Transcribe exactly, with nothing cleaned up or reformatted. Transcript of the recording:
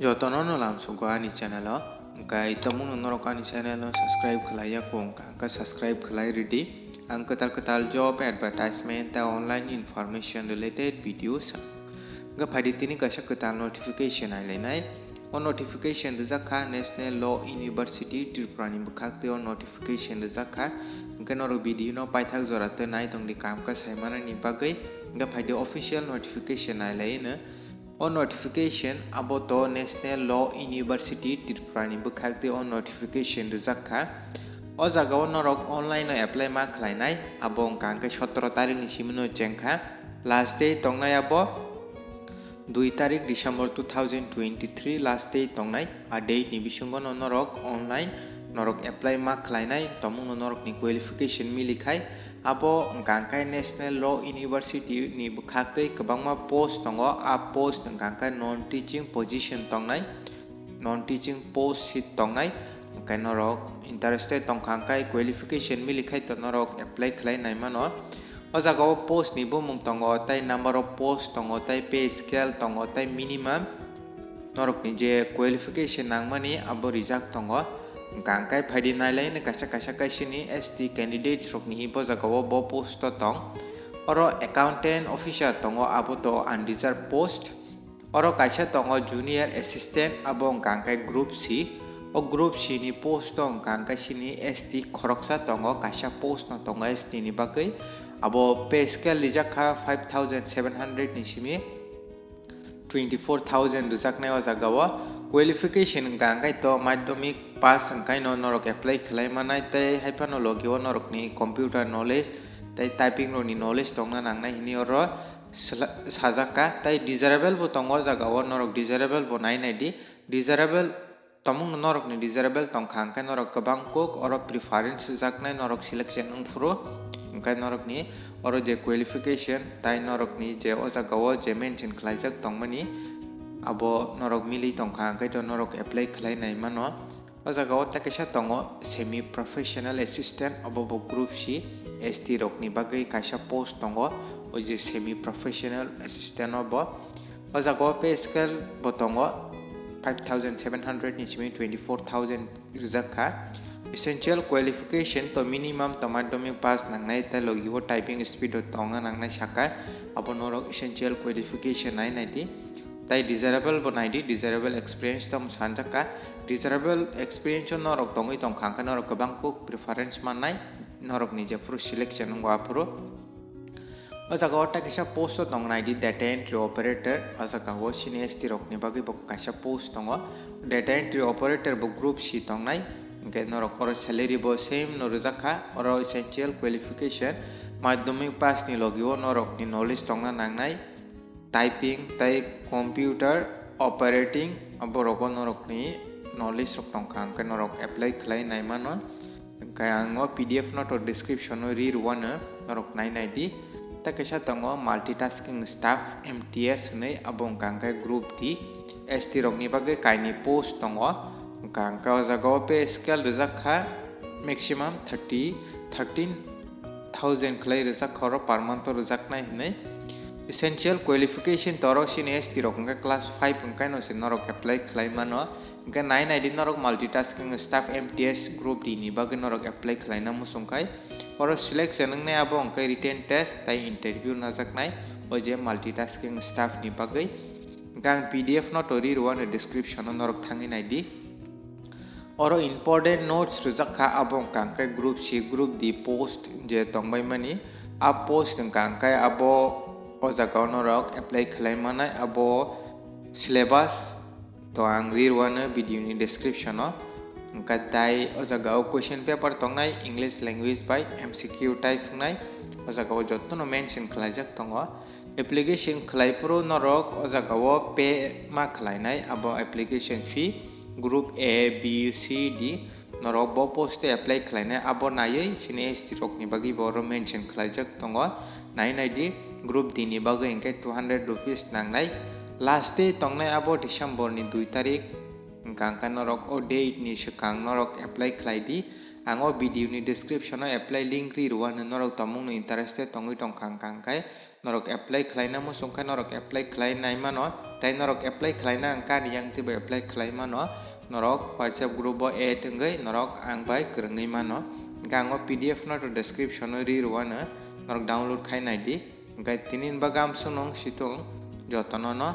Jotono no lamsogo ani channel o. Hwnkhe tamungno norok ani channel no subscribe khlai ya kho wngkha, hwnkhe subscribe khlai ridi. Ang kwtal kwtal job advertisement tei online information related videos. Hwnkhe phaidi tini kaisa kwtal notification nailainai. O notification rijak kha National Law University Tripura ni bwkhak tei o notification rijak kha. Hwnkhe norok video no paithak jora tei naitongdi kam khe saimanani bagwi. Hwnkhe phaidi official notification nailaino. O notification abo to National Law University Tripura ni bwkhak tei o notification rijak kha. O jaga o norok online o apply ma khlainai, abo wngkha hwnkhe sotoro tarik ni simi no chengkha. Last date tongnai abo dui tarik December two thousand twenty-three last date tongnai. A date ni bisingo no norok online norok apply ma khlainai, tomung no norok ni qualification mili khai. Abo wngkha hwnkhe National Law University ni bwkhak tei kwbangma post tongo. A post wngkha hwnkhe non teaching position tongnai, non teaching post seat tongnai. Hwnkhe norok interested tongkha hwnkhe qualification mili khai to norok apply khlai nai mano. O jaga o post ni bumung tongo, tei number of post tongo, tei pay scale tongo, tei minimum norokni je qualification nangmani abo rijak tongo. Hwnkha hwnkhe phaidi nailaino kaisa kaisa kaisini S T candidates rokni bo jaga o bo post o tong. Oro accountant officer tongo, abo to unreserved post. Oro kaisa tongo junior assistant, abo wngkha hwnkhe group C. O group C ni post o wngkha hwnkhe sini S T khoroksa tongo, kaisa post no tongo S T ni bagwi. Abo pay scale rijak kha five thousand seven hundred ni simi twenty four thousand rwjaknai o jaga o. Qualification wngkha hwnkhe to madhyamik pass wngkhaino norok apply khlai manai, tei haiphano logi o norokni computer knowledge tei typing rokni knowledge tongna nangnai hinwi oro sla-, sajak kha. Tei desirable bo tongo o jaga o, norok desirable bo nai nai di. Desirable tomung norokni desirable tongkha hwnkhe norok kwbang kuk oro preference sjaknai norok selection wngphuru. Hwnkhe norokni oro je qualification tai norokni je o jaga o je mention khlaijak tongmani abo norok milwi tongkha hwnkhe to norok apply khlai nai mano. O jaga o tei kaisa tongo semi professional assistant, obo bo group C S T rokni bagwi kaisa post tongo, o je semi professional assistant obo. O jaga o pay scale bo tongo five thousand seven hundred ni simi twenty four thousand rijak kha. Essential qualification to minimum to madhyamik pass nangnai tei logi o typing speed o tongna nangnai saka, abo norok essential qualification nai nai di. Tai desirable bo nai di, desirable experience tong sanjak kha. Desirable experience o norok tongwi tongkha hwnkhe norok kwbang kuk preference mannai, norokni jephuru selection wngo aphuru. O jaga o tei kaisa post o tong nai di, data entry operator. O jaga o sini S T rokni bagwi bo kaisa post tongo. Data entry operator bo group C tongnai. Hwnkhe norok oro salary bo same no rijak kha. Oro essential qualification madhyamik pass ni logi o norokni knowledge tongna nangnai. Typing tei computer operating, borok o norokni knowledge rok tongkha, hwnkhe norok apply khlai nai mano. Hwnkhe ang o P D F no to description o ri rwano, norok nai nai di. Tei kaisa tongo multitasking staff, M T S hinwi, abo wngkha hwnkhe group D, S T rokni bagwi kainwi post tongo. Hwnkha hwnkhe o jaga o pay scale rijak kha maximum thirty, thirteen thousand khlai rijak kha oro per month o rijaknai hinwi. Essential qualification to oro sini S T rok hwnkhe class five hwnkhe no se norok apply khlai mano. Hwnkhe nai nai di norok multitasking staff M T S group D ni bagwi norok apply khlaina muchung khai. Oro selection wngnai abo hwnkhe written test tei interview najaknai o je multitasking staff ni bagwi. Hwnkhe ang P D F no to ri rwano description o norok thangwi nai di. Oro important notes rijak kha, abo wngkha hwnkhe group C, group D post je tongbaimani, a post wngkha hwnkhe abo o jaga o norok apply khlai manai, abo syllabus to ang ri rwano video ni description o. Hwnkhe tai o jaga o question paper tongnai, English language bai M C Q type wngnai, o jaga o jotono mention khlaijak tongo. Application khlai phuru norok o jaga o pay ma khlainai, abo application fee, group A, B, C, D, norok bo post o apply khlainai, abo naiwi sini S T rokni bagwi bo oro mention khlaijak tongo. Nai nai di, group D ni bagwi hwnkhe two hundred rupees nangnai. Last day tongnai abo December ni dui tarik, hwnkha hwnkhe norok o date ni swkang norok apply khlai di. Ang o video ni description o apply link ri rwano, norok tongmung no interested tongwi tongkha hwnkha hwnkhe norok apply khlaina muchung khe norok apply khlai nai mano, tei norok apply khlaina ang kani yang twibo apply khlai mano, norok WhatsApp group o add wngwi norok ang bai kwrwngwi mano. Hwnkhe ang o P D F no to description o ri rwano, norok download khai nai di. Hwnkhe tini ni bagwi amsuk nung situng jotono no